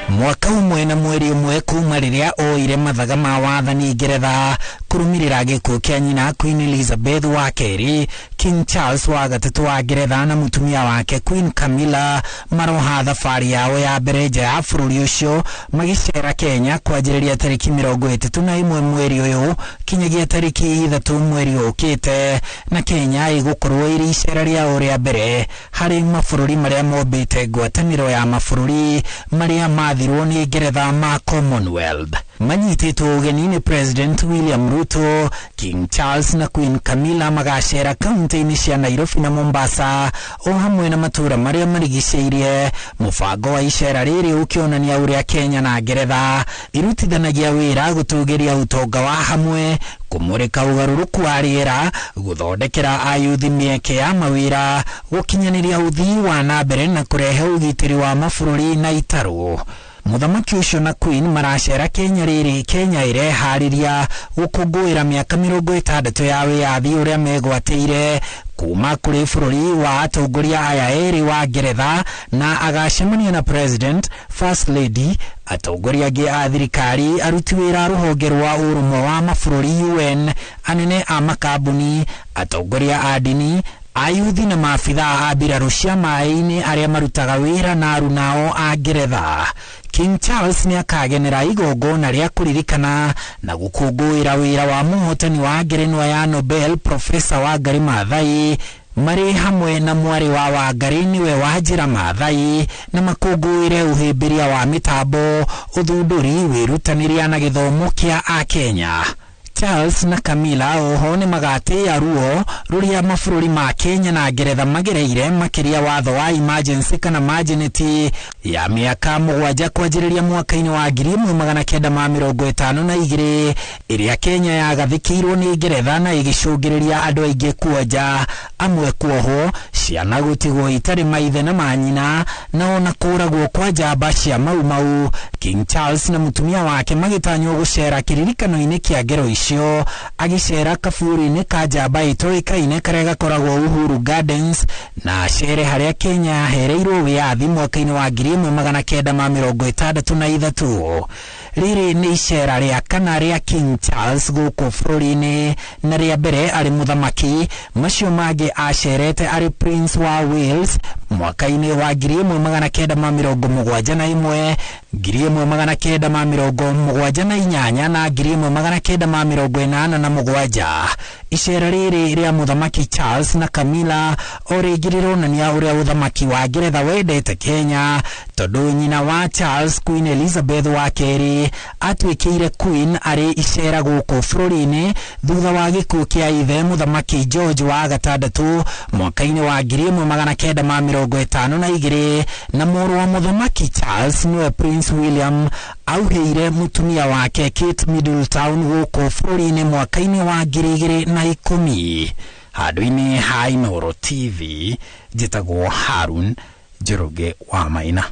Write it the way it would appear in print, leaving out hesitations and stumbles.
Mwaka ũmwe na mweri ũmwe kuma rĩrĩa oire mathaga ma wathani Ngeretha kũrũmĩrĩra gĩkuũ kĩa nyina Queen Elizabeth wa kerĩ, King Charles wa gatatũ wa Ngeretha na mũtumia wake Queen Camilla maroha thabarĩ yao ya mbere nja ya bũrũri ũcio magĩcera Kenya kwanjĩrĩria tarĩki 31 mweri ũyũ kinyagia tarĩki 3 mweri ũkĩte, na Kenya ĩgũkorwo ĩrĩ icera rĩao rĩa mbere harĩ mabũrũri marĩa mombĩte ngwatanĩro ya mabũrũri marĩa mathirwo nĩ Ngeretha ma Commonwealth. Manyitĩtwo ũgeni nĩ President William Ruto, King Charles na Queen Camilla magacera kaunti-inĩ cia Nairobi na Mombasa o hamwe na matũũra marĩa marigicĩirie. Mũbango wa icera rĩrĩ ũkĩonania ũrĩa Kenya na Ngeretha irutithanagia wĩra gũtũgĩria ũtonga wa hamwe, kũmũrĩka ũgarũrũku wa rĩera, gũthondekera ayuthi mĩeke ya mawĩra, gũkinyanĩria ũthii wa na mbere na kũrehe ũgitĩri wa mabũrũri na itarũ. Mũthamaki ũcio na Queen maracera Kenya rĩrĩ Kenya ĩreharĩria gũkũngũĩra mĩaka 60 ya wĩyathi ũrĩa megwatĩire kuma kũrĩ bũrũri wa atongoria aya erĩ wa Ngeretha, na agacemania na President, First Lady, atongoria angĩ a thirikari, aruti wĩra a rũhonge rwa ũrũmwe wa mabũrũri UN, anene a makambuni, atongoria a ndini, ayuthi na maabithaa a mbirarũ cia maĩ-inĩ arĩa marutaga wĩra na arunao a Ngeretha. King Charles nĩ akagenera igongona rĩa kũririkana na gũkũngũĩra wĩra wa mũhotani wa ngerenwa ya Nobel Profesa Wangari Maathai marĩ hamwe na mwarĩ wa Wangari nĩwe Wanjĩra Maathai, na makũngũĩre ũhĩmbĩria wa mĩtambo, ũthundũri, wĩrutanĩria na gĩthomo kĩa Akenya. Charles na Camilla oho nĩ magatĩĩa ruo rũrĩa mabũrũri ma Kenya na Ngeretha magereire, makĩria watho wa emergency kana emergency ya mĩaka 7 kwanjĩrĩria mwaka-inĩ wa 1952 ĩrĩa Kenya yagathĩkĩirwo nĩ Ngeretha na ĩgĩcũngĩrĩria andũ aingĩ kuonja, amwe kuohwo, ciana gũtigwo itarĩ maithe na manyina, na ona kũragwo kwa njamba cia Mau Mau. King Charles na mũtumia wake magĩtanywo gũcera kĩririkano-inĩ kĩa ngero icio, agĩcera kaburi-inĩ ka njamba ĩtoĩkaine karĩa gakoragwo Uhuru Gardens, na acere harĩa Kenya yahereirwo wĩyathi mwaka-inĩ wa 1963. Rĩrĩ nĩ icera rĩa kana rĩa King Charles gũkũ bũrũri-inĩ na rĩa mbere arĩ mũthamaki, macio mangĩ acerete arĩ Prince wa Wales mwaka-inĩ wa 1971, 1978 na 1987. Icera rĩrĩ rĩa mũthamaki Charles na Camilla o rĩngĩ rĩronania ũrĩa ũthamaki wa Ngeretha wendete Kenya, tondũ nyina wa Charles Queen Elizabeth wa kerĩ atuĩkĩire Queen arĩ icera gũkũ bũrũri-inĩ thutha wa gĩkuũ kĩa ithe mũthamaki George wa gatandatũ mwaka-inĩ wa 1952, na mũrũ wa mũthamaki Charles nĩwe Prince William auhĩire mũtumia wake Kate Middleton gũkũ bũrũri-inĩ mwaka-inĩ wa 2010. Handũ-inĩ ha Inooro TV, njĩtagwo Harun Njoroge wa Maina.